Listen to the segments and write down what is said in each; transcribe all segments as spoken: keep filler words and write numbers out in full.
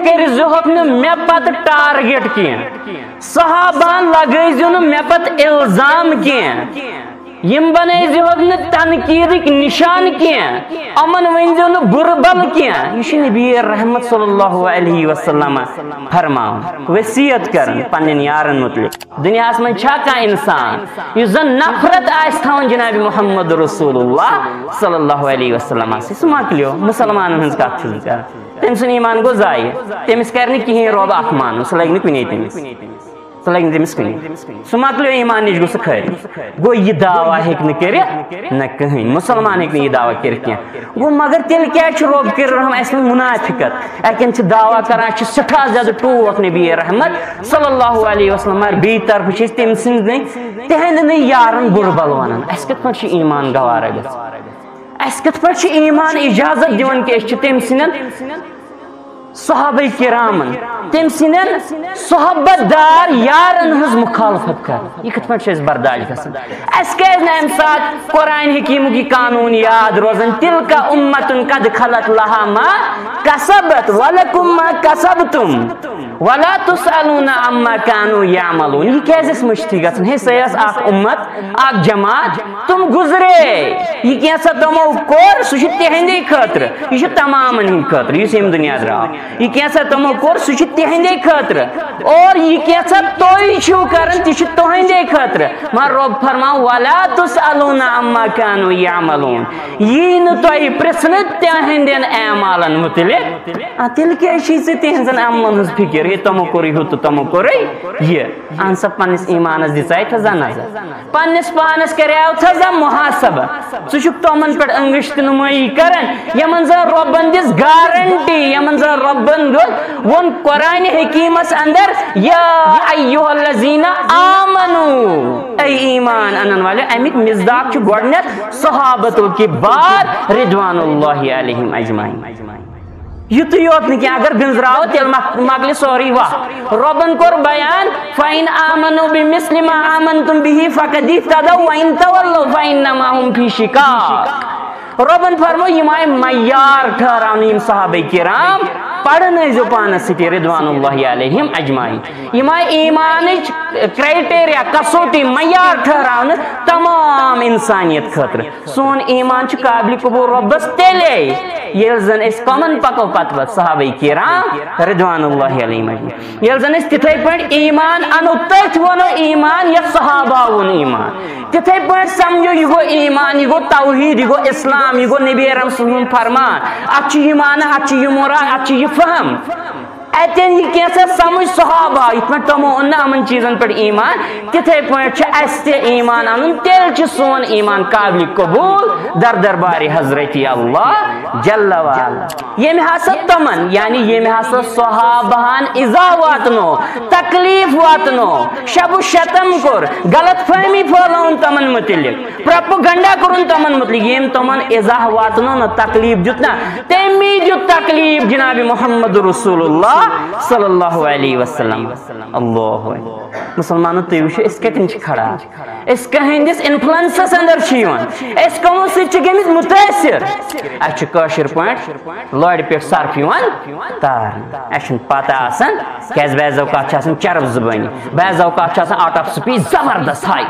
کٔرۍزِہوکھ نہٕ مےٚ پتہٕ ٹارگیٹ کینٛہہ، صحابہن لگٲیزیو نہٕ مےٚ پتہٕ الزام کینٛہہ، یِم بنٲیزِہوکھ نہٕ تنقیٖدٕکۍ نشان کینٛہہ، یِمن ؤنۍزیو نہٕ بُرٕ بل کینٛہہ۔ یہِ چھُ نبی رحمت صلی اللہ علیہ وسلم فرماوان، وصیت کران پننٮ۪ن یارن متعلق۔ دُنیاہس منٛز چھا کانٛہہ انسان یُس زن نفرت آسہِ تھاوان جناب محمد رسول اللہ صلی اللہ علیہ وسلمس سۭتۍ؟ سُہ مۄکلیو، مسلمانن ہٕنٛز کتھ چھُس بہٕ کران۔ تٔمۍ سُنٛد ایمان گوٚو ضایع۔ تٔمِس کرِ نہٕ کِہیٖنۍ، رۄب اکھ مانُن، سُہ لگہِ نہٕ کُنے تٔمِس۔ سُہ لگہِ نہٕ تٔمِس کُنے۔ سُہ مۄکلیو ایمان نِش، گوٚو سُہ خٲرج۔ گوٚو یہِ دعویٰ ہیٚکہِ نہٕ کٔرِتھ نہ کٕہٕنۍ۔ مسلمان ہیٚکہِ نہٕ یہِ دعویٰ کٔرِتھ کینٛہہ۔ گوٚو مگر تیٚلہِ کیٛازِ چھُ رۄب کٔرِتھ رحم اَسہِ منٛز منافقت؟ اَتٮ۪ن چھِ دعویٰ کران، اَسہِ چھِ سٮ۪ٹھاہ زیادٕ ٹوٹھ نبی رحمت صلی اللہ علیہ وسلم، مگر بیٚیہِ طرفہٕ چھِ أسۍ تٔمۍ سٕنٛدۍ، تِہنٛدٮ۪نٕے یارن بُرٕ بل ونان۔ اَسہِ کِتھ پٲٹھۍ چھُ ایمان گوارا گژھان؟ اَسہِ کِتھ پٲٹھۍ چھُ ایمان اجازت دِوان کہِ أسۍ چھِ تٔمۍ سٕنٛدٮ۪ن صحابہ کرامن، تٔمۍ سٕنٛدٮ۪ن صحبت دار یارن ہٕنٛز مخالفت کران؟ یہِ کِتھ پٲٹھۍ چھُ اَسہِ برداشت گژھان؟ اَسہِ کیٛازِ نہٕ اَمہِ ساتہٕ قرآن حکیٖمُک یہِ قانوٗن یاد روزان، "تلک امة قد خلت لها ما کسبت ولکم ما کسبتم ولا تسألون عما کانوا یعملون"؟ یہِ کیٛازِ اَسہِ مٔشتھٕے گژھان؟ ہے، سۄے ٲس اکھ اُمت، اکھ جماعت، تِم گُزرے۔ یہِ کینٛژھا تِمو کوٚر، سُہ چھُ تِہنٛدے خٲطرٕ، یہِ چھُ تمامن ہٕنٛدِ خٲطرٕ، یُس ییٚمہِ دُنیا درٛاو۔ یہِ کینٛژھا تِمو کوٚر، سُہ چھُ تِہنٛدے خٲطرٕ۔ اور یہِ کینٛژھا تُہۍ چھِو کران، تہِ چھُ تُہنٛدے خٲطرٕ۔ مگر رۄب فرماو، "ولا تسألون عما کانوا یعملون"۔ یی نہٕ تۄہہِ پرژھنہٕ تِہنٛدٮ۪ن اعمالن مُتعلق۔ آ، تیٚلہِ کیٛازِ چھِی ژےٚ تِہنٛزن عملن ہٕنٛز فِکر؟ ہے، تِمو کوٚرُے ہُہ تہٕ تِمو کوٚرُے یہِ۔ اہن سا، پننِس ایمانس دِژاے تھا زا نظر، پننِس پانس کریاو تھا زا محاسبہ۔ ژٕ چھُکھ تِمن پٮ۪ٹھ انگشت نمٲیی کران، یِمن زن رۄبن دِژ گارنٹی، یِمن زن رۄبن دیُت، ووٚن قرآن حکیمس اندر، "یا ایھا الذین آمنو"، اے ایمان انن والے۔ امیُک مصداق چھُ گۄڈنیتھ صحابتو کبار رضوان اللہ علیہم اجمعین۔ یُتُے یوت نہٕ کینٛہہ، اگر بِنزراوو، تیٚلہِ مۄک-، مۄکلہِ سورُے وَتھ۔ رۄبن کوٚر بیان، "فَإِنْ آمَنُوا بِمِثْلِ مَا آمَنْتُمْ بِهِ فَقَدِ اهْتَدَوْا وَإِنْ تَوَلَّوْا فَإِنَّمَا هُمْ فِي شِقَاقٍ"۔ رۄبن فرموو، یِم آیہِ معیار ٹھہراونہٕ یِم صحابہ کرام، پرن ٲسۍزیو پانس سۭتۍ رضوان اللہ علیہم اجمعین۔ یِم آیہِ ایمانٕچ کرائٹیریا، کسوٹی، معیار ٹھہراونہٕ تمام انسانیت خٲطرٕ۔ سون ایمان چھُ قابل قبول رۄبس تیٚلے، ییٚلہِ زن أسۍ کمن پکو پتہٕ پتہٕ؟ صحابہ کرام رضوان اللہ علیہم اجمعین۔ ییٚلہِ زن أسۍ تِتھے پٲٹھۍ ایمان انو، تٔتھۍ ونو ایمان یتھ صحابہ ووٚن ایمان۔ تِتھے پٲٹھۍ سمجھو، یہِ گوٚو ایمان، یہِ گوٚو توحید، یہِ گوٚو اسلام، یہِ گوٚو نبی اکرم صلی اللہ علیہ وسلم ہُنٛد فرمان۔ اتھ چھُ یہِ معنی، اتھ چھُ یہِ مراد، اتھ چھُ یہِ فہم۔ اتٮ۪ن یہِ کینٛژھا سمجھ صحابہ، یِتھ پٲٹھۍ تِمو اوٚن نہٕ یِمن چیٖزن پٮ۪ٹھ ایمان، تِتھے پٲٹھۍ چھُ اسہِ تہِ ایمان انُن، تیٚلہِ چھُ سون ایمان قابل قبول در دربارِ حضرت اللہ جل وعلا۔ ییٚمہِ ہسا تِمن، یعنی ییٚمہِ ہسا صحابہن ایزا واتنو، تکلیف واتنو، شب و شتم کوٚر، غلط فہمی پھٲلٲوٕن تِمن متعلق، پروپیگنڈا کوٚرُن تِمن متعلق، ییٚمۍ تِمن ایزا واتنو نہ، تکلیف دیُت نہ، تٔمی دیُت تکلیف جناب محمد رسول اللہ صلی اللہ علیہ وسلم۔ اللہ اکبر۔ مسلمانو، تُہۍ وٕچھِو، أسۍ کتٮ۪ن چھِ کھڑا؟ أسۍ کٕہٕنٛدِس انفلوئنسس اندر چھِ یِوان؟ أسۍ کٕمو سۭتۍ چھِ گٔمٕتۍ مُتٲثِر؟ اَسہِ چھُ کٲشِر پٲٹھۍ لورِ پٮ۪ٹھ سرپھ یِوان تارنہٕ۔ اَسہِ چھُنہٕ پتہ آسان، کیٛازِ بعض اوقات چھِ آسان چرب زبٲنی، بعض اوقات چھِ آسان out of speech زبردست ہاے۔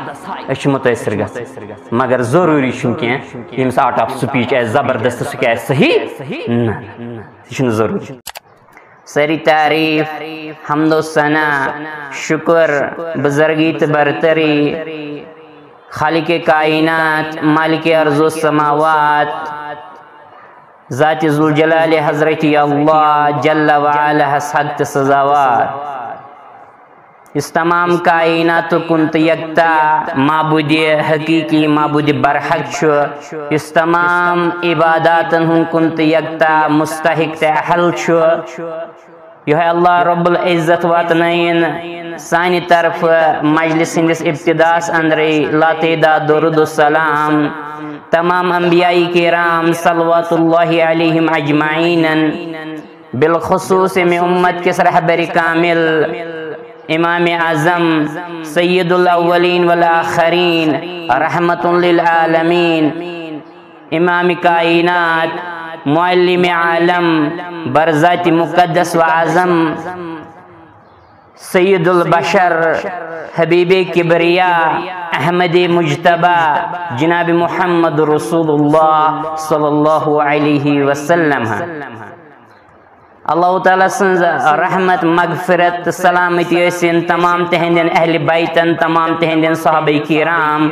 أسۍ چھِ مُتٲثِر گژھان، مگر ضروٗری چھُنہٕ کینٛہہ ییٚمِس out of speech آسہِ زبردست، سُہ کیٛاہ آسہِ صحیح؟ نہ، یہِ چھُنہٕ ضروٗری۔ سٲری تعریٖف، حمد و ثنا، شُکر، بُزرگی تہٕ برتری خالق کائنات، مالک ارض و سماوات، ذات ذوالجلال حضرت اللہ جل وعلا ہس حق تہٕ سزاوار، یُس تمام کائناتُک کُن تہٕ یکتا معبود حقیقی، معبود برحق چھُ، یُس تمام عباداتن ہُنٛد کُن تہٕ یکتا مستحق تہٕ اہل چھُ۔ یہے اللہ رب العزت واتنٲیِن سانہِ طرفہٕ مجلس ہٕنٛدِس ابتداس اندرے لاتعداد درود و سلام تمام انبیاء کرام صلوات اللہ علیہم اجمعین، بالخصوص امہِ امت کِس رہبر کامل، امام اعظم، سید الاولین والآخرین، رحمت للعالمین، امام کائنات، معلم عالم، برذات مقدس و اعظم، سید البشر، حبیب کبریا، احمد مجتبی، جناب محمد رسول اللہ صلی اللہ علیہ وسلم۔ اللہ تعالیٰ سٕنٛز رحمت، مغفرت تہٕ سلامتی ٲسِن تمام تِہنٛدٮ۪ن اہل بیتن، تمام تِہنٛدٮ۪ن صحابہ کرام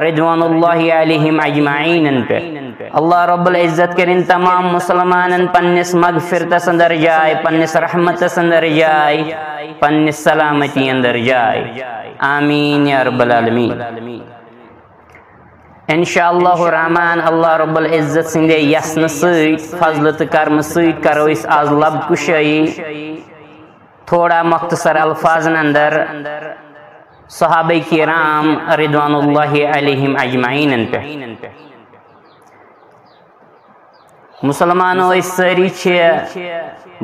رضوان اللہ علیہم اجمعینن پٮ۪ٹھ۔ اللہ رب العزت کٔرِن تمام مسلمانن پننِس مغفرتس اندر جاے، پننِس رحمتس اندر جاے، پننِس سلامتی اندر جاے۔ آمین یا رب العالمین۔ انشاء اللہ الرحمن، اللہ رب العزت سٕنٛدِ یژھنہٕ سۭتۍ، فضلہٕ تہٕ کرمہٕ سۭتۍ کرو أسۍ آز لب کُشٲیی تھوڑا مختصر الفاظن اندر صحابہ کرام رضوان اللہ علیہم اجمعینن پٮ۪ٹھ۔ مسلمانو، أسۍ سٲری چھِ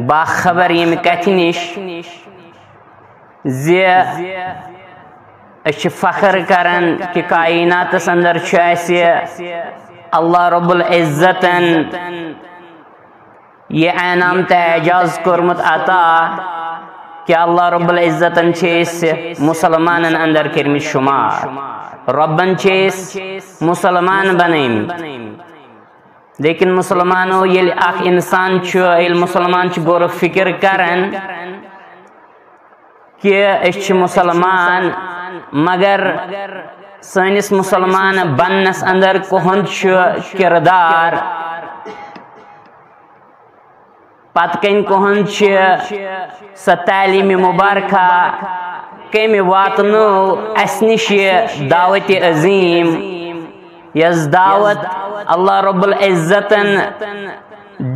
باخبر ییٚمہِ کتھِ نِش زِ أسۍ چھِ فخر کران کہِ کائناتس اندر چھُ اَسہِ اللہ رب العزتن یہِ انعام تہٕ اعجاز کوٚرمُت عطا کہِ اللہ رب العزتن چھِ أسۍ مسلمانن اندر کٔرمٕتۍ شمار، رۄبن چھِ أسۍ مسلمان بنٲومٕتۍ۔ لیکن مسلمانو، ییٚلہِ اکھ انسان چھُ، ییٚلہِ مسلمان چھُ غور و فکر کران کہِ أسۍ چھِ مسلمان، مگر سٲنِس مسلمان بننس اندر کُہُنٛد چھُ کردار، پتہٕ کنۍ کُہُنٛد چھِ سۄ تعلیٖم مبارکہ، کٔمۍ واتنٲو اَسہِ نِش یہِ دعوت عظیٖم، یۄس دعوت اللہ رب العزتن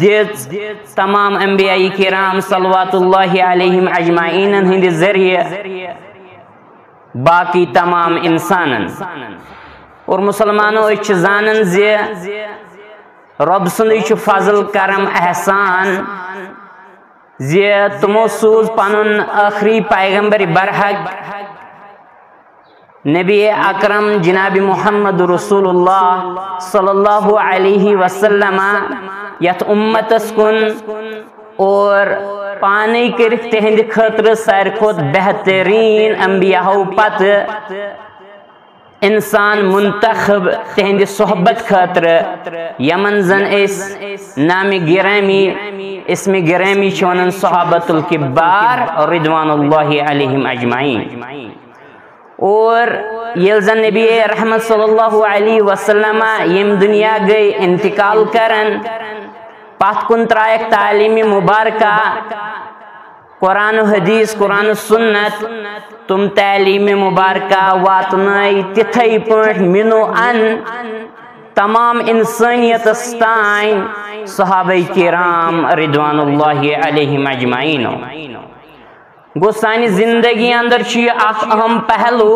دِژ تمام انبیاء کرام صلوات اللہ علیہم اجمعینن ہٕنٛدِ ذٔریعہٕ باقی تمام انسانن۔ اور مسلمانو، أسۍ چھِ زانان زِ رۄب سُنٛدٕے چھُ فضل، کرم، احسان زِ تِمو سوٗز پنُن ٲخری پیغمبر برحق نبی اکرم جناب محمد رسول اللہ صلی اللہ علیہ وسلم یتھ امتس کُن، اور پانے کٔرِکھ تِہنٛدِ خٲطرٕ ساروی کھۄتہٕ بہتریٖن انبیاہو پتہٕ انسان منتخب تِہنٛدِ صحبت خٲطرٕ، یمن زن أسۍ نام گرامی، اسم گرامی چھِ ونان صحابۃ الکبار رضوان اللہ علیہم اجمعین۔ اور ییٚلہِ زن نبی رحمت صلی اللہ علیہ وسلم ییٚمہِ دُنیا گٔے انتقال کران، پتھ کُن ترایکھ تعلیٖم مبارکہ، قرآن و حدیث، قرآن و سنت، تِم تعلیٖم مبارکہ واتنٲے تِتھے پٲٹھۍ مِنو ان تمام انسٲنیتس تام صحابہ کرام رضوان اللہ علیہم اجمعین۔ گوٚو، سانہِ زندگی اندر چھُ یہِ اکھ اہم پہلو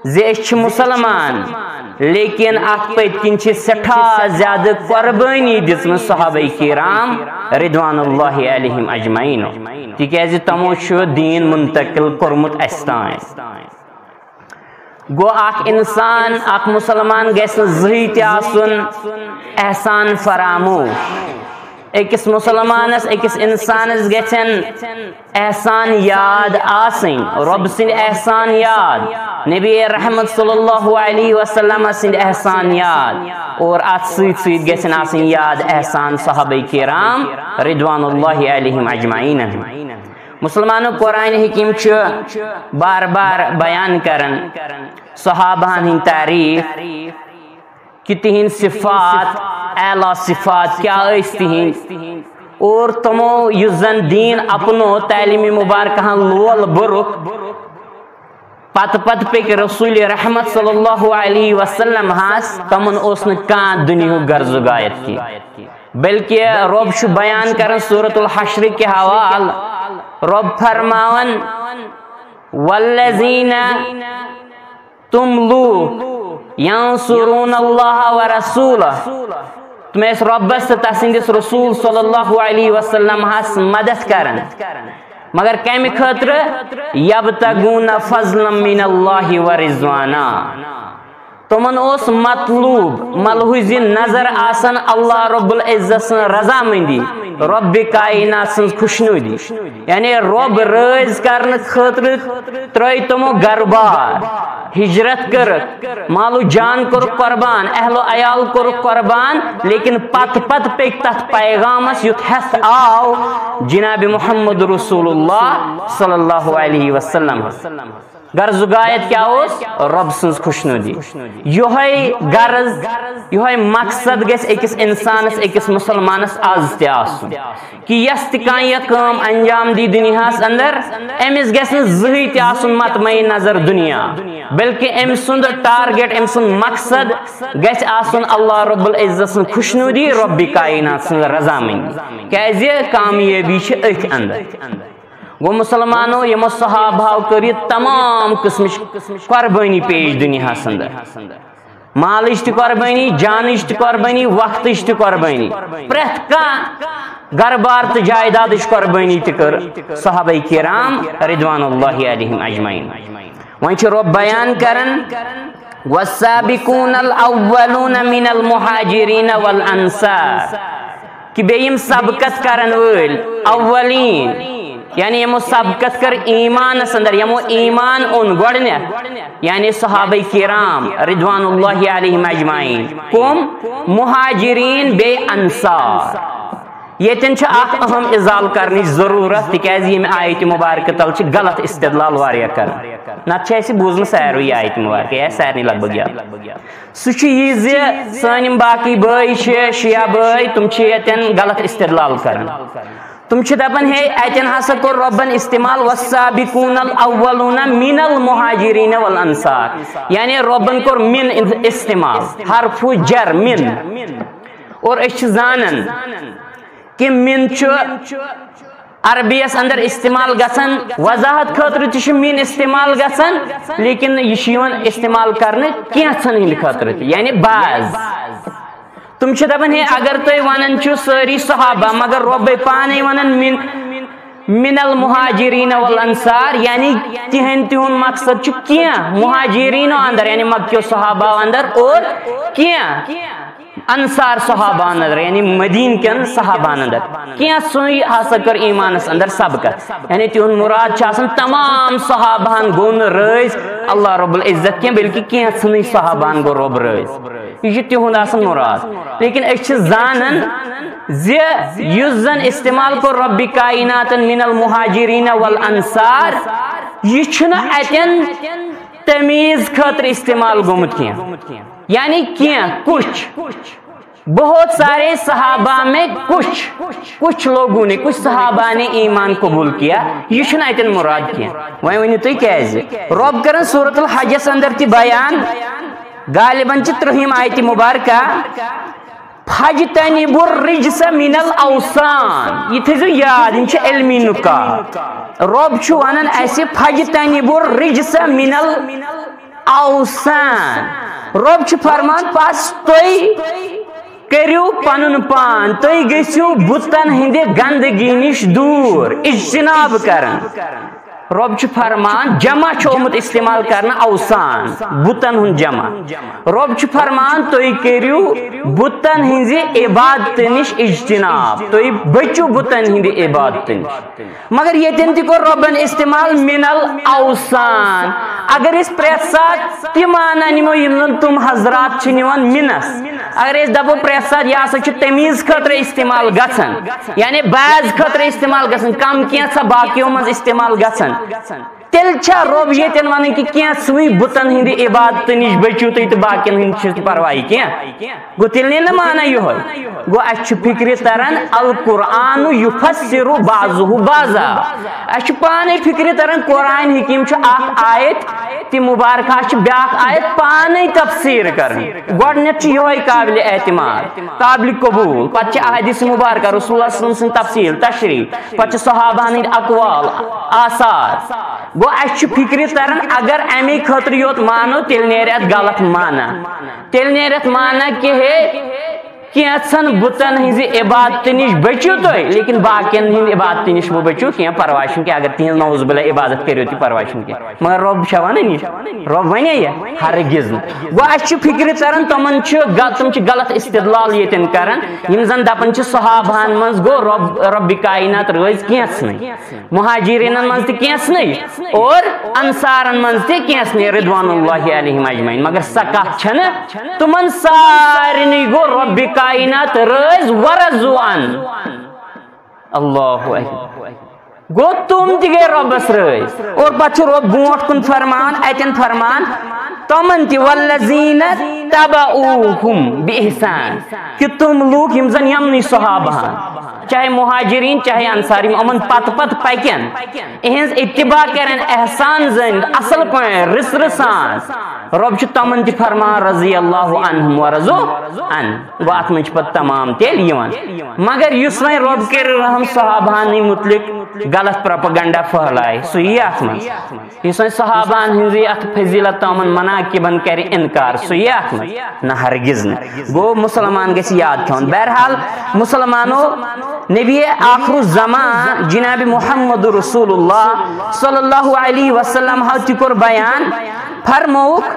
زِ أسۍ چھِ مسلمان، لیکن اتھ پٔتۍ کِنۍ چھِ سٮ۪ٹھاہ زیادٕ قربٲنی دِژمٕژ صحابہ کرام رضوان اللہ علیہم اجمعین، تِکیازِ تِمو چھُ دیٖن منتقل کوٚرمُت اسہِ تام۔ گوٚو، اکھ انسان، اکھ مسلمان گژھِ نہٕ زٕہٕے تہِ آسُن احسان فراموش۔ أکِس مسلمانس، أکِس انسانس گژھن احسان یاد آسٕنۍ، رۄب سٕنٛدۍ احسان یاد، نبی رحمت صلی اللہ علیہ وسلم سٕنٛدۍ احسان یاد، اور اتھ سۭتۍ سۭتۍ گژھن آسٕنۍ یاد احسان صحابہ کرام رضوان اللہ علیہم اجمعین۔ مسلمانو، قرآن حکیم چھُ بار بار بیان کران صحابہن ہٕنٛدۍ تعریٖف، کہ تِہنٛدۍ صفات، اعلیٰ صفات کیٛاہ ٲسۍ تِہنٛدۍ، اور تِمو یُس زن دیٖن اپنو، تعلیٖم مبارکہن لول بوٚرُکھ، پتہٕ پتہٕ پٔکۍ رسول رحمت صلی اللہ علیہ وسلم ہس، تِمن اوس نہٕ کانٛہہ دُنیہُک غرض و غایت کینٛہہ، بلکہ رۄب چھُ بیان کران سورۃ الحشر کہِ حوالہٕ، رۄب فرماوان، والذین، تِم لوٗکھ، ینصرون اللہ و رسولہ، تِم ٲسۍ رۄبس تہٕ تسٕنٛدِس رسول صلی اللہ علیہ وسلم ہس مدد کران، مگر کمہِ خٲطرٕ؟ یبتغون فضلا من اللہ و رضوانا، تِمن اوس مطلوب، ملحوظ نظر آسان اللہ رب العزت سٕنٛز رضامندی، رب کائنات سٕنٛز خوشنودی۔ یعنی رب رٲضۍ کرنہٕ خٲطرٕ ترٲے تِمو گرٕ بار، ہجرت کٔرٕکھ، مال و جان کوٚرُکھ قربان، اہل و عیال کوٚرُکھ قربان، لیکن پتہٕ پتہٕ پیٚکۍ تتھ پیغامس یُتھ ہٮ۪تھ آو جناب محمد رسول اللہ صلی اللہ علیہ وسلم۔ غرض و غایت کیا اوس؟ رب سٕنٛز خوشنودی۔ یۄہے غرض، یۄہے مقصد گژھِ أکِس انسانس، أکِس مسلمانس آز تہِ آسُن، کہ یس تہِ کانٛہہ یہِ کٲم انجام دی دُنیاہس اندر، أمِس گژھِ نہٕ زٕہٕے تہِ آسُن مطمئن نظر دُنیا، بلکہ أمۍ سُنٛد target، أمۍ سُنٛد مقصد گژھِ آسُن اللہ رب العزت سٕنٛز خوشنودی، رب کائنات سٕنٛز رضامندی۔ کیازِ؟ کامیٲبی چھِ أتھۍ اندر۔ گوٚو مسلمانو، یِمو صحابہو کٔر یہِ تمام قٕسمٕچ قۄربٲنی پیش دُنیاہس اندر۔ مالٕچ تہِ قۄربٲنی، جانٕچ تہِ قۄربٲنی، وقتٕچ تہِ قۄربٲنی، پرٛٮ۪تھ کانٛہہ گرٕ بار تہٕ جایدادٕچ قۄربٲنی تہِ کٔر صحابہ کرام رضوان اللہ علیہم اجمعین۔ وۄنۍ چھُ رۄب بیان کران، "والسابقون الاولون من المہاجرین والانصار"، کہ بیٚیہِ یِم سبقت کرن وٲلۍ اولین، یعنی یِمو سبقت کٔر ایمانس اندر، یِمو ایمان اوٚن گۄڈٕنٮ۪تھ، یعنی صحابہ کرام رضوان اللہ علیہم اجمعین۔ کم؟ مہاجرین بیٚیہِ انصار۔ ییٚتٮ۪ن چھِ اکھ اہم ازالہٕ کرنٕچ ضروٗرت، تِکیازِ ییٚمہِ آیتِ مبارکہٕ تل چھِ غلط استدلال واریاہ کران، نتہٕ چھِ اَسہِ بوٗزمٕژ ساروٕے یہِ آیتِ مبارکہٕ، یہِ آسہِ سارنٕے لگ بگ یاد۔ سُہ چھُ یہِ زِ سٲنۍ یِم باقٕے بٲے چھِ، شیعہ بٲے، تِم چھِ ییٚتٮ۪ن غلط استدلال کران۔ تِم چھِ دپان، ہے، اتٮ۪ن ہسا کوٚر رۄبن استعمال "والسابقون الاولون من المہاجرین والانصار"، یعنی رۄبن کوٚر "من" استعمال، حرف جر "من"۔ اور أسۍ چھِ زانان کہ "من" چھُ عربی یس اندر استعمال گژھان، وضاحت خٲطرٕ تہِ چھُ "من" استعمال گژھان، لیکن یہِ چھُ یِوان استعمال کرنہٕ کینٛژن ہٕنٛدِ خٲطرٕ تہِ، یعنی بعض۔ تِم چھِ دپان، ہے، اگر تُہۍ ونان چھِو سٲری صحابہ، مگر رۄبے پانے ونان "من، من المہاجرین والانصار"، یعنی تِہنٛد، تِہُنٛد مقصد چھُ کینٛہہ مہاجرینو اندر، یعنی مکیو صحابہ اندر، اور کینٛہہ انصار صحابہ اندر، یعنی مدینہ کٮ۪ن صحابہ اندر، کینٛہہ سُے ہسا کٔر ایمانس اندر سبقت۔ یعنی تِہُنٛد مراد چھُ آسان تمام صحابہن گوٚو نہٕ رٲضۍ اللہ رب العزت کینٛہہ، بلکہ کینٛہہ ژھٕنٕے صحابہن گوٚو رۄب رٲضۍ۔ یہِ چھُ تِہُنٛد آسان مراد۔ لیکن أسۍ چھِ زانان زِ یُس زن استعمال کوٚر رب کائناتن "من المہاجرین والانصار"، یہِ چھُنہٕ اتٮ۪ن تمیٖز خٲطرٕ استعمال گوٚمُت کینٛہہ۔ یعنی کینٛہہ، کچھ، بہت سارے صحابہ میں کچھ، کچھ لوگوں نے، کچھ صحابہ نے ایمان قبول کیا، یہِ چھُنہٕ اتٮ۪ن مراد کینٛہہ۔ وۄنۍ ؤنِو تُہۍ کیازِ؟ رۄب کرن سورۃ الحجس اندر تہِ بیان، غالباً چھِ ترٛہِم آیتِ مبارکہ، "فاجتنبوا الرجس من الاوثان"۔ یہِ تھٲیزیو یاد، یِم چھِ علمی نکات۔ رۄب چھُ ونان اسہِ، "فاجتنبوا الرجس من الاوثان"۔ رۄب چھُ فرمان، پس تُہۍ کٔرِو پنُن پان، تُہۍ گٔژھِو بُتن ہٕنٛدِ گندگی نِش دوٗر، اجتناب کران۔ رۄب چھُ فرمان، جمع چھُ آمُت استعمال کرنہٕ اوثان، بُتن ہُنٛد جمع۔ رۄب چھُ فرمان، تُہۍ کٔرِو بُتن ہٕنٛزِ عبادتہٕ نِش اجتناب، تُہۍ بٔچِو بُتن ہٕنٛدِ عبادتہٕ نِش۔ مگر ییٚتٮ۪ن تہِ کوٚر رۄبن استعمال "من الاوثان"۔ اگر أسۍ پرٛٮ۪تھ ساتہٕ تہِ معنہ نِمو، یِم زن تِم حضرات چھِ نِوان "منس"، اگر أسۍ دپو پرٛٮ۪تھ ساتہٕ یہِ ہسا چھُ تمیٖز خٲطرٕ استعمال گژھان، یعنی بعض خٲطرٕ استعمال گژھان، کم کینٛژھا باقیو منٛز استعمال گژھان، تیٚلہِ چھا رۄب ییٚتٮ۪ن ونان کہِ کینٛہہ ژھٕنِو بُتن ہٕنٛدِ عبادتہٕ نِش، بٔچِو تُہۍ تہٕ باقین ہٕنٛدِ چھُنہٕ پرواے کینٛہہ؟ گوٚو تیٚلہِ نیرِ نہٕ معنہ یِہوٚے۔ گوٚو اَسہِ چھُ فِکرِ تران، القرآن یفسر بعضہ بعضا۔ اَسہِ چھُ پانے فِکرِ تران، قرآن حکیم چھُ اکھ آیت تہِ مبارکہ، چھِ بیٛاکھ آیت پانے تفسیر کران۔ گۄڈٕنٮ۪تھ چھُ یِہوٚے قابلِ اعتماد، قابلِ قبول، پتہٕ چھِ احادیث مبارکہ، رسول اللہ صلی اللہ علیہ وسلم سٕنٛز تفصیل، تشریح، پتہٕ چھِ صحابہن ہٕنٛدۍ اقوال، آثار۔ گوٚو اَسہِ چھُ فِکرِ تران، اگر اَمے خٲطرٕ یوت مانو، تیٚلہِ نیرِ اَتھ غلط معنہ۔ تیٚلہِ نیرِ اَتھ معنہ کہِ ہے، کینٛژن بُتن ہٕنٛزِ عبادتہٕ نِش بٔچِو تُہۍ، لیکن باقین ہٕنٛدِ عبادتہٕ نِش مہٕ بٔچِو کینٛہہ، پرواے چھُنہٕ کینٛہہ۔ اگر تِہنٛز نعوذ باللہ عبادت کٔرِو تہِ، پرواے چھُنہٕ کینٛہہ۔ مگر رۄب چھا ونان یہِ؟ رۄب ونے یہِ؟ ہرگز نہٕ۔ گوٚو، اسہِ چھُ فکرِ تران، تِمن چھُ غ-، تِم چھِ غلط استدلال ییٚتٮ۪ن کران، یِم زن دپان چھِ صحابہن منٛز گوٚو رۄب، رۄبِ کائنات رٲضۍ کینٛژھنٕے، مہاجرینن منٛز تہِ کینٛژھنٕے اور انصارن منٛز تہِ کینٛژھنٕے، رضوان اللہ علیہم اجمعین۔ مگر سۄ کتھ چھنہٕ، تِمن سارنٕے گوٚو رۄبِ کائنات رٲضۍ ورضوا عنہ۔ اللہ اکبر۔ گوٚو، تِم تہِ گٔے رۄبس رٲضۍ۔ اور پتہٕ چھُ رۄب برونٛٹھ کُن فرمان، اتٮ۪ن فرمان، تِمن تہِ، والذین تبعوہم باحسان، کہِ تِم لوٗکھ یِم زن یِمنٕے صحابہن، چاہے مہاجرین، چاہے انصار، یِم یِمن پتہٕ پتہٕ پکن، اِہنٛز اتباع کرن، احسان زٲنِتھ، اصل پٲٹھۍ، رٕژ رٕژ سان۔ رۄب چھُ تِمن تہِ فرمان، رضی اللہ عنہم ورضوا عنہ۔ گوٚو، اتھ منٛز چھِ پتہٕ تمام تیٚلہِ یِوان۔ مگر یُس وۄنۍ رۄب کرِ رحم صحابہنٕے متعلق غلط پروپیگنڈا پھٔہلایہِ، سُہ یی اتھ منٛز۔ یُس وۄنۍ صحابہن ہٕنٛزٕے اتھ فضیلت تہٕ یِمن مناقبن کرِ انکار، سُہ یی اتھ منٛز؟ نہ، ہرگز نہٕ۔ گوٚو، مسلمان گژھِ یاد تھاوُن۔ بہرحال، مسلمانو، نبی آخر الزمان جناب محمد رسول اللہ صلی اللہ علیہ وسلم ہو تہِ کوٚر بیان، فرمووُکھ،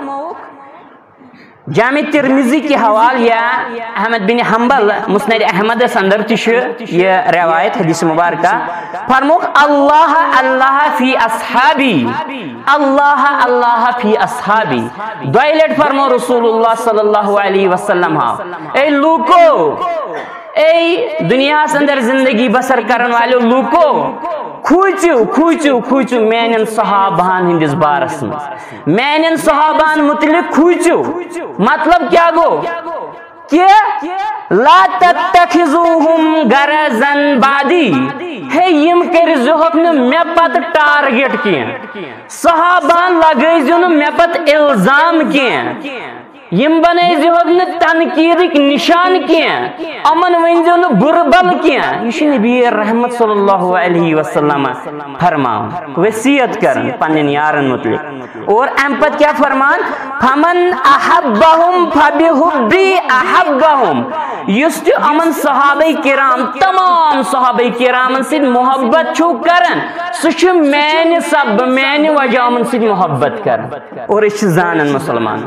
جامع ترمذی کہِ حوالہٕ یا احمد بن حنبل مسند احمدس اندر تہِ چھُ یہِ روایت حدیث مبارکہ، فرمووُکھ، اللہ اللہ فی اصحابی، اللہ اللہ فی اصحابی۔ دۄیہِ لٹہِ فرمو رسول اللہ صلی اللہ علیہ وسلم ہا، اے لوٗکو، اے دنیاہس اندر زندگی بسر کرن والو لوٗکو، کھوٗژِو، کھوٗژِو، کھوٗژِو میانٮ۪ن صحابہن ہٕنٛدِس بارس منٛز، میانٮ۪ن صحابہن متعلق کھوٗژِو۔ مطلب کیٛاہ گوٚو؟ کہ لا تتخذوہم غرضا بعدی، ہے، یِم کٔرزِہوکھ نہٕ مےٚ پتہٕ ٹارگیٹ کینٛہہ، صحابہن لگٲیزیو نہٕ مےٚ پتہٕ الزام کینٛہہ، یِم بنٲیزِہوکھ نہٕ تنقیدٕکۍ نشان کینٛہہ، یِمن ؤنزیو نہٕ بُرٕ بل کینٛہہ۔ یہِ چھُ نبی رحمت صلی اللہ علیہ وسلم فرماوان، وصیت کران پننٮ۪ن یارن متعلق۔ اور امہِ پتہٕ کیٛاہ فرمان؟ فمن احبہم فبحبی احبہم۔ یُس تہِ یِمن صحابہ کرام، تمام صحابہ کرامن سۭتۍ محبت چھُ کران، سُہ چھُ میانہِ سببہٕ، میانہِ وجہ یِمن سۭتۍ محبت کران۔ اور أسۍ چھِ زانان مسلمان،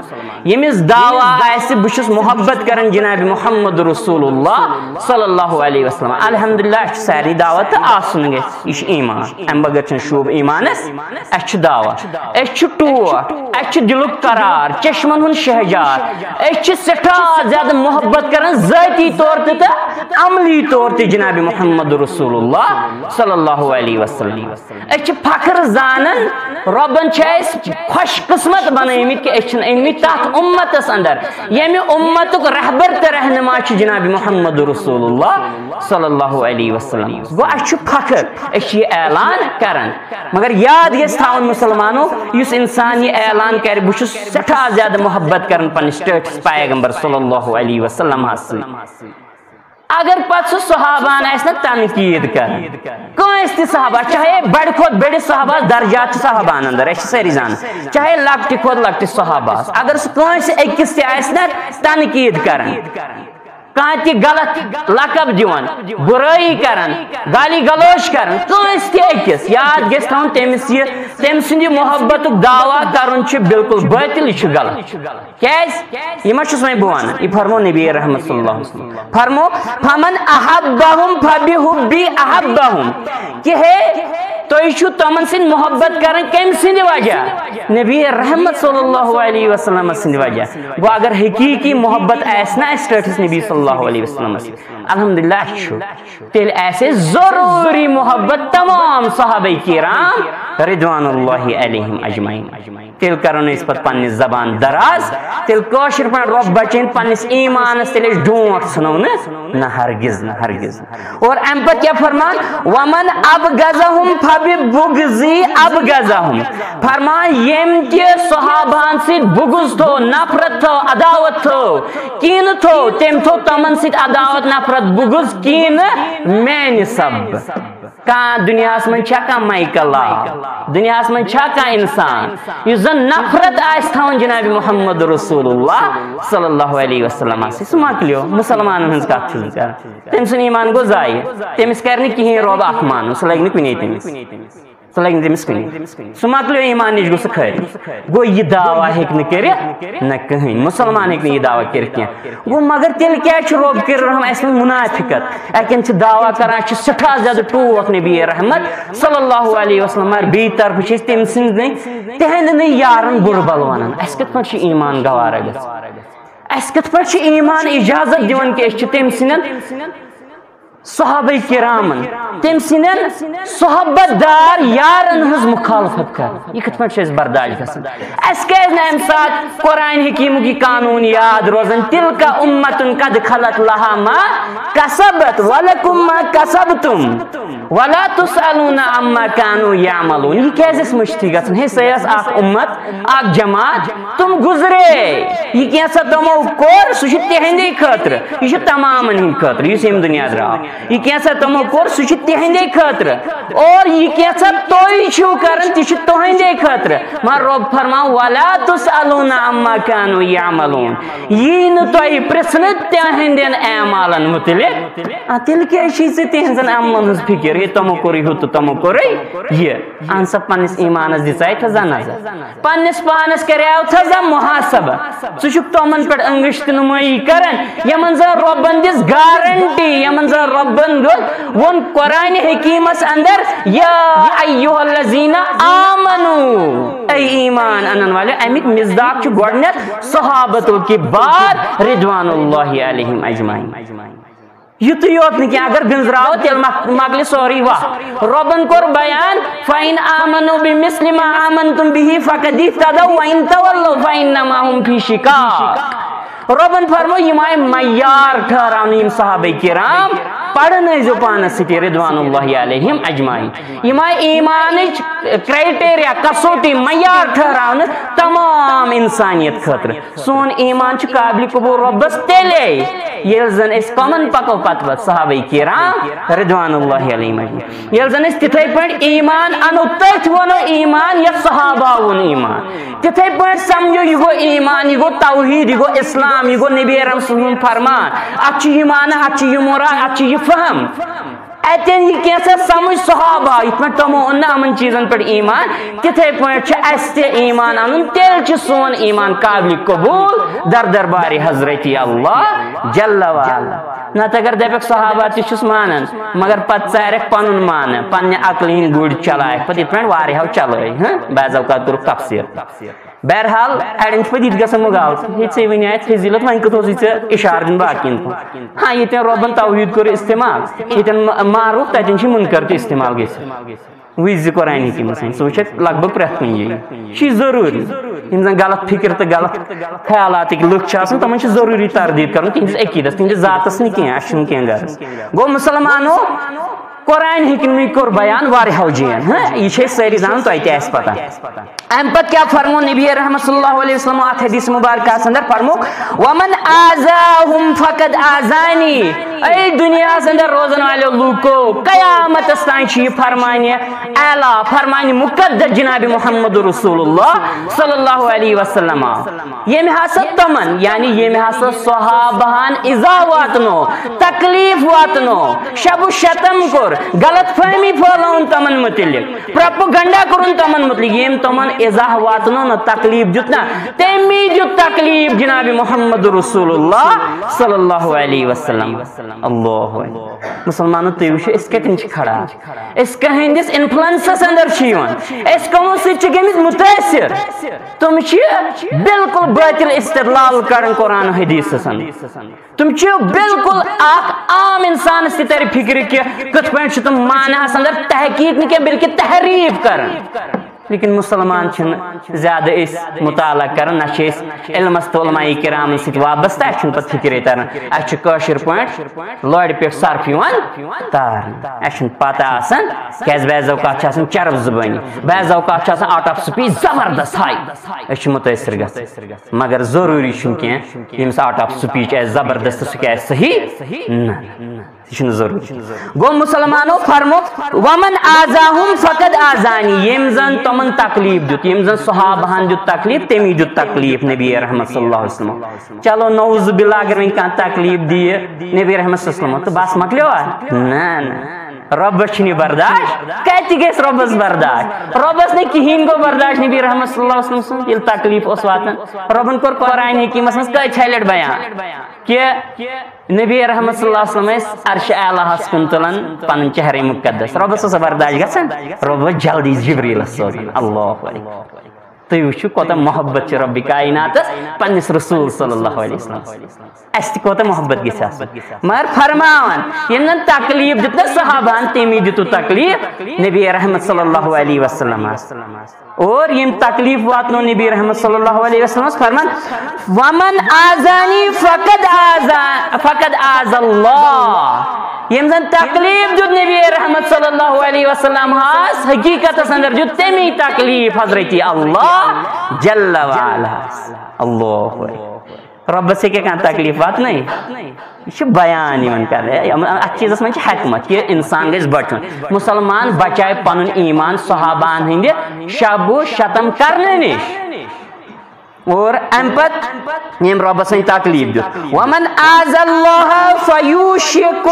ییٚمِس دعویٰ آسہِ، بہٕ چھُس محبت کران جناب محمد رسول اللہ صلی اللہ علیہ وسلم۔ الحمدللہ، اَسہِ چھُ سارنٕے دعویٰ تہٕ آسُن گژھِ، یہِ چھُ ایمان، اَمہِ بغٲر چھُنہٕ شوٗب ایمانس۔ اَسہِ چھُ دعویٰ، أسۍ چھِ ٹوٹھ، اَسہِ چھُ دِلُک قرار، چشمن ہُنٛد شہجار، أسۍ چھِ سٮ۪ٹھاہ زیادٕ محبت کران ذٲتی طور تہِ تہٕ عملی طور تہِ جناب محمد رسول اللہ صلی اللہ علیہ وسلم۔ أسۍ چھِ فخر زانان، رۄبن چھِ اَسہِ خۄش قسمت بنٲومٕتۍ کہِ أسۍ چھِنہٕ أنمٕتۍ تَتھ اُمتس اندر، ییٚمہِ اُمتُک رہبر تہٕ رہنما چھُ جناب محمد رسول اللہ صلی اللہ علیہ وسلم۔ گوٚو، اَسہِ چھُ فخر، أسۍ چھِ یہِ اعلان کران۔ مگر یاد گژھِ تھاوُن مسلمانو، یُس انسان یہِ اعلان کرِ، بہٕ چھُس سٮ۪ٹھاہ زیادٕ محبت کران پننِس ٹٲٹھِس پیغمبر صلی اللہ علیہ وسلم ہس سۭتۍ۔ اگر پتہٕ سُہ صحابہن آسہِ نہ تنقید کران، کٲنٛسہِ تہِ صحابہ، چاہے بڑِ کھۄتہٕ بٔڑِس صحابہس، درجات چھِ صحابہن اندر، أسۍ چھِ سٲری زانان، چاہے لۄکٹہِ کھۄتہٕ لۄکٹِس صحابہس، اگر سُہ کٲنٛسہِ أکِس تہِ آسہِ نہ تنقید کران، کانٛہہ تہِ غلط لقب دِوان، بُرٲیی کران، گالی گلوچ کران، کٲنٛسہِ تہِ أکِس، یاد گژھِ تھاوُن، تٔمِس یہِ، تٔمۍ سُنٛد یہِ محبتُک دعویٰ کرُن چھُ بالکل باطل، یہِ چھُ غلط۔ کیازِ؟ یہِ ما چھُس وۄنۍ بہٕ وَنان، یہِ فرمو نبی رحمت صلی اللہ علیہ وسلم۔ فرمو، فمن احبہم فبحبی احبہم، کہ ہے، تُہۍ چھِو تِمن سۭتۍ محبت کران کٔمۍ سٕنٛدِ وجہ؟ نبی رحمت صلی اللہ علیہ وسلم سٕنٛدِ وجہ۔ گوٚو، اگر حقیقی محبت آسہِ نہ اَسہِ ٹٲٹھِس نبی صلی اللہ علیہ وسلمس، الحمدللہ، اَسہِ چھُ، تیٚلہِ آسہِ اَسہِ ضروٗری محبت تمام صحابہ کرام رضوان اللہ علیہم اجمعین۔ تیٚلہِ کرو نہٕ أسۍ پتہٕ پننہِ زبان دراز، تیٚلہِ کٲشِر پٲٹھۍ رۄب بچٲیِن پننِس ایٖمانس، تیٚلہِ أسۍ ڈونٛٹھ ژھٕنو نہٕ، نہ، ہرگز نہٕ، ہرگز نہٕ۔ اور امہِ پتہٕ کیٛاہ فرمان؟ ومن ابغضہم فببغضی ابغضہم۔ فرمان، ییٚمۍ تہِ صحابہن سۭتۍ بغض تھوو، نفرت تھوو، عداوت تھوو، کینہٕ تھوو، تٔمۍ تھوو تِمن سۭتۍ عداوت، نفرت، بغض، کینہٕ میانہِ سببہٕ۔ کانٛہہ دُنیاہَس منٛز چھا کانٛہہ مایکل لا؟ دُنیاہَس منٛز چھا کانٛہہ اِنسان یُس زَن نفرت آسہِ تھاوان جناب محمد رسول اللہ صلی اللہ علیہ وسلم سۭتۍ؟ سُہ مۄکلیو، مُسلمانَن ہٕنٛز کَتھ چھُس بہٕ کران۔ تٔمۍ سُنٛد ایمان گوٚو ضایع۔ تٔمِس کرِ نہٕ کِہیٖنۍ رۄب اَتھ مانُن، سُہ لَگہِ نہٕ کُنے تٔمِس۔ سُہ لَگہِ نہٕ تٔمِس کُنے۔ سُہ مۄکلیو ایمان نِش، گوٚو سُہ خٲرج۔ گوٚو یہِ دعویٰ ہیٚکہِ نہٕ کٔرِتھ نہ کٕہٕنۍ۔ مُسلمان ہیٚکہِ نہٕ یہِ دعویٰ کٔرِتھ کینٛہہ۔ گوٚو مگر تیٚلہِ کیٛازِ چھُ رۄب کٔرِتھ رحم اَسہِ منٛز مُنافِقت؟ اَتٮ۪ن چھِ دعویٰ کران، چھِ سٮ۪ٹھاہ زیادٕ ٹوٹھ نبی رحمت صلی اللہ علیہ وسلم، مگر بیٚیہِ طرفہٕ چھِ أسۍ تٔمۍ سٕنٛدۍ، تِہنٛدٮ۪نٕے یارن بُرٕ بل ونان۔ اَسہِ کِتھ پٲٹھۍ چھُ ایمان گوارا گژھان؟ اَسہِ کِتھ پٲٹھۍ چھُ ایمان اجازت دِوان کہِ أسۍ چھِ تٔمۍ سٕنٛدٮ۪ن صحابہ کرامن، تٔمۍ سٕنٛدٮ۪ن صحبت دار یارن ہٕنٛز مخالفت کران؟ یہِ کِتھ پٲٹھۍ چھُ اَسہِ برداشت گژھان؟ اَسہِ کیٛازِ نہٕ اَمہِ ساتہٕ قرآن حکیٖمُک یہِ قانوٗن یاد روزان؟ تِلکا اُمتُن قد خلت لہا ما کسبت ولکم ما کسبتم ولا تسألون عما کانوا یعملون۔ یہِ کیٛازِ اَسہِ مٔشتھٕے گژھان؟ ہے، سۄ ٲس اکھ اُمت، اکھ جماعت، تِم گُزرے۔ یہِ کینٛژھا تِمو کوٚر، سُہ چھُ تِہنٛدے خٲطرٕ، یہِ چھُ تمامن ہٕنٛدِ خٲطرٕ یُس ییٚمہِ دُنیا درٛاو۔ یہِ کینٛژھا تِمو کوٚر، سُہ چھُ تِہنٛدے خٲطرٕ، اور یہِ کینٛژھا تُہۍ چھِو کران، تہِ چھُ تُہنٛدے خٲطرٕ۔ مگر رۄب فرماو، ولا تسألون عما کانوا یعملون، یی نہٕ تۄہہِ پرژھنہٕ تِہنٛدٮ۪ن اعمالن مُتعلق۔ آ، تیٚلہِ کیٛازِ چھے ژےٚ تِہنٛزن عملن ہٕنٛز فِکر؟ ہے، تِمو کوٚرُے ہُہ تہٕ تِمو کوٚرُے یہِ۔ اہن سا، پننِس ایمانس دِژاے تھا زا نظر؟ پننِس پانس کریاو تھا زا محاسبہ؟ ژٕ چھُکھ تِمن پٮ۪ٹھ انگشت نمٲیی کران، یِمن زن رۄبن دِژ گارنٹی، یِمن زن رۄبن دیُت، ووٚن قرآن حکیمس اندر، یا ایھا الذین آمنو، اے ایمان انن والے۔ امیُک مصداق چھُ گۄڈنیتھ صحابتو کہِ بعد رضوان اللہ علیہم اجمعین۔ یُتُے یوت نہٕ کینٛہہ، اگر بِنزراوو، تیٚلہِ مۄک-، مۄکلہِ سورُے وَتھ۔ رۄبن کوٚر بیان، فَإِنْ آمَنُوا بِمِثْلِ مَا آمَنْتُمْ بِهِ فَقَدِ اهْتَدَوْا وَإِنْ تَوَلَّوْا فَإِنَّمَا هُمْ فِي شِقَاقٍ۔ رۄبن فرموو، یِم آیہِ معیار ٹھہراونہٕ، یِم صحابہ کرام، پرن ٲسۍزیو پانس سۭتۍ رضوان اللہ علیہم اجمعین۔ یِم آیہِ ایمانٕچ کرائٹیریا، کسوٹی، معیار ٹھہراونہٕ تمام انسانیت خٲطرٕ۔ سون ایمان چھُ قابل قبول رۄبس تیٚلے، ییٚلہِ زن أسۍ کمن پکو پتہٕ پتہٕ؟ صحابہ کرام رضوان اللہ علیہم اجمعین۔ ییٚلہِ زن أسۍ تِتھے پٲٹھۍ ایمان انو، تٔتھۍ ونو ایمان یتھ صحابہ ووٚن ایمان۔ تِتھے پٲٹھۍ سمجھو، یہِ گوٚو ایمان، یہِ گوٚو توحید، یہِ گوٚو اسلام، یہِ گوٚو نبی رحم سُنٛد فرمان۔ اتھ چھُ یہِ معنی، اتھ چھُ یہِ مراد، اتھ چھُ یہِ فہم۔ اتٮ۪ن یہِ کینٛژھا سمجھ صحابہ، یِتھ پٲٹھۍ تِمو اوٚن نہٕ یِمن چیٖزن پٮ۪ٹھ ایمان، تِتھے پٲٹھۍ چھُ اسہِ تہِ ایمان انُن، تیٚلہِ چھُ سون ایمان قابل قبول در دربارِ حضرت اللہ جل وعلا۔ نتہٕ اگر دپکھ صحابہ تہِ چھُس مانان، مگر پتہٕ ژارکھ پنُن معنی، پننہِ عقلہِ ہٕنٛدۍ گُرۍ چلایکھ پتہٕ یِتھ پٲٹھۍ واریاہو چلٲے، ہاں، بعض اوقات کوٚرُکھ تفسیر۔ بہرحال، اڑٮ۪ن چھِ پتہٕ یہِ تہِ گژھان مُغالطہٕ، ہے، ژےٚ ونے اتھ فضیلت، وۄنۍ کوٚت اوسُے ژےٚ اشارٕ دیُن باقین کُن؟ ہاں، ییٚتٮ۪ن رۄبن توحید کوٚر استعمال، ییٚتٮ۪ن ما-، معروف، تتٮ۪ن چھِ منکر تہِ استعمال گٔژھِتھ۔ وٕچھ زِ قرآن حکیمس منٛز، سُہ وٕچھکھ لگ بگ پرٛٮ۪تھ کُنہِ جایہِ۔ یہِ چھُ ضروٗری۔ یِم زن غلط فکر تہٕ غلط خیالاتٕکۍ لُکھ چھِ آسان، تِمن چھُ ضروٗری تردید کرُن تِہنٛدِس عقیدس، تِہنٛدِس ذاتس نہٕ کینٛہہ، اسہِ چھُنہٕ کینٛہہ غرض۔ گوٚو، مسلمانو، قرآن حکیمٕے کوٚر بیان واریاہو جاین، ہاں، یہِ چھِ أسۍ سٲری زانان، تۄہہِ تہِ آسہِ پتہ۔ امہِ پتہٕ کیٛاہ فرمو نبی رحمت صلی اللہ علیہ وسلم اتھ حدیث مبارکس اندر؟ فرمو، ومن آذاہم فقد آذانی۔ اے دنیاہس اندر روزن والو لوکو، قیامتس تام چھُ یہِ فرمانہِ اعلیٰ، فرمانہِ مقدس جناب محمد رسول اللہ صلی اللہ علیہ وسلم۔ ییٚمہِ ہسا تِمن، یعنی ییٚمہِ ہسا صحابہن ایذا واتنو، تکلیف واتنو، شب و شتم کوٚر، غلط فہمی پھٲلٲوٕن تِمن متعلق، پروپیگنڈا کوٚرُن تِمن متعلق، ییٚمۍ تِمن ایذا واتنو نہ، تکلیف دیُت نہ، تٔمی دیُت تکلیف جناب محمد رسول اللہ صلی اللہ علیہ وسلم۔ اللہ اکبر۔ مسلمانو، تُہۍ وٕچھِو، أسۍ کتٮ۪ن چھِ کھڑا؟ أسۍ کٕہٕنٛدِس انفلوئنسس اندر چھِ یِوان؟ أسۍ کٕمو سۭتۍ چھِ گٔمٕتۍ مُتٲثر؟ تِم چھِ بالکل باطل استدلال کران قرآن حدیثس اندر۔ تِم چھِ بالکل اکھ عام انسانس تہِ ترِ فکرِ کہِ کِتھ پٲٹھۍ چھِ تِم معناہس اندر تحقیق نہٕ کینٛہہ بلکہِ تحریف کران۔ لیکن مسلمان چھِنہٕ زیادٕ أسۍ مطالعہ کران، نہ چھِ أسۍ علمس تہٕ علماء کرامن سۭتۍ وابستہٕ، اَسہِ چھُنہٕ پتہٕ فکرے تران۔ اَسہِ چھُ کٲشِر پٲٹھۍ لورِ پٮ۪ٹھ صرف یِوان تارنہٕ، اَسہِ چھُنہٕ پتہ آسان، کیازِ بعض اوقات چھِ آسان چرب زبٲنی، بعض اوقات چھِ آسان out of speech زبردست ہاے، أسۍ چھِ مُتٲثر گژھان۔ مگر ضروٗری چھُنہٕ کینٛہہ ییٚمِس out of speech آسہِ زبردست، سُہ کیٛاہ آسہِ صحیح؟ نہ، یہِ چھُنہٕ ضروٗری۔ گوٚو مسلمانو فرمو، ومن آزاہم فقد آزانی، ییٚمۍ زن تِمن تکلیف دیُت، ییٚمۍ زن صحابہن دیُت تکلیف، تٔمی دیُت تکلیف نبی رحمت صلی اللہ علیہ وسلم۔ چلو نعوذ باللہ، اگر وۄنۍ کانٛہہ تکلیف دِیہِ نبی رحمت صلی اللہ علیہ وسلم، تہٕ بس مۄکلیوا؟ نہ، نہ۔ رۄبس چھُنہٕ یہِ برداشت، کتہِ گژھِ رۄبس برداشت؟ رۄبس نہٕ کِہیٖنۍ گوٚو برداشت نبی رحمت صلی اللہ علیہ وسلم سُنٛد، ییٚلہِ تکلیف اوس واتان۔ رۄبن کوٚر قرآن حکیمس منٛز کٔژِ لٹہِ بیان کہِ نبی رحمت صلی اللہ علیہ وسلم ٲسۍ عرش اعلیٰ ہس کُن تُلان پنُن چہرے مقدس۔ رۄبس اوس برداشت گژھان، رۄب اوس جلدی جبریلس سوزان۔ اللہ اکبر۔ تُہۍ وٕچھِو کوتاہ محبت چھِ رۄبِ کائناتس پننِس رسول صلی اللہ علیہ وسلم۔ اَسہِ تہِ کوتاہ محبت گژھِ آسُن۔ مگر فرماوان، ییٚمۍ زن تکلیف دیُت نہ صحابہن، تٔمی دیُتُکھ تکلیف نبی رحمت صلی اللہ علیہ وسلمس۔ اور ییٚمۍ تکلیف واتنو نبی رحمت صلی اللہ علیہ وسلمس، فرمان، ومن آزانی فقد آزا فقد آز اللہ۔ ییٚمۍ زن تکلیف دیُت نبی رحمت صلی اللہ علیہ وسلم ہس، حقیقتس اندر دیُت تٔمی تکلیف حضرت اللہ جل وعلا۔ اللہ اکبر۔ رۄبس ہیٚکہِ کانٛہہ تکلیف واتنٲیِتھ؟ یہِ چھُ بیان یِوان کرنہٕ۔ یِم، اتھ چیٖزس منٛز چھِ حکمت کہِ انسان گژھِ بچُن۔ مسلمان بچایہِ پنُن ایمان صحابہن ہٕنٛدِ شب و شتم کرنہٕ نِش۔ اور امہِ پتہٕ ییٚمۍ رۄبس وۄنۍ تکلیف دیُت، ومن آز اللہ فیوشک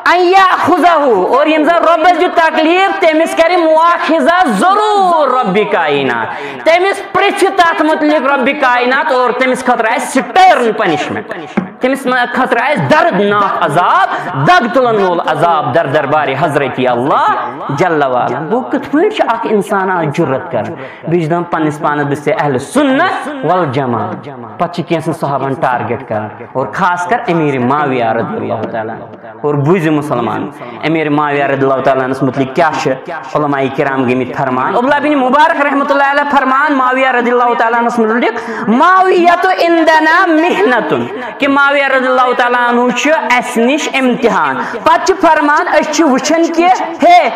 ان یاخذہ، اور ییٚمۍ زن رۄبس دیُت تکلیف، تٔمِس کرِ مواخذہ ضروٗر رۄبِ کائنات۔ تٔمِس پرژھِ تتھ متعلق رۄبِ کائنات اور تٔمِس خٲطرٕ آسہِ stern punishment۔ تٔمِس خٲطرٕ آسہِ دردناک عذاب، دگ تُلن وول عذاب در دربارِ حضرت اللہ جل وعلا۔ گوٚو کِتھ پٲٹھۍ چھُ اکھ انسان آز جُرت کران؟ بیٚیہِ چھُ دپان پننِس پانس بہٕ چھُس اہل سنت والجماعت۔ پتہٕ چھِ کینٛژن صحابن target کران اور خاص کر امیر معاویہ رضی اللہ تعالیٰ عنہ۔ اور بوٗزِو مسلمان، امیر معاویہ رضی اللہ تعالیٰ عنس متعلق کیٛاہ چھِ علماء کرام گٔمٕتۍ فرمان۔ عبداللہ بن مبارک رحمۃ اللہ علیہ فرمان معاویہ رضی اللہ تعالیٰ عنس متعلق، معاویہ تو عندنا محنتن، کہ معاویہ رضی اللہ تعالیٰ عنہ چھُ اسہِ نِش امتحان۔ پتہٕ چھِ فرمان، أسۍ چھِ وٕچھان کہ ہے،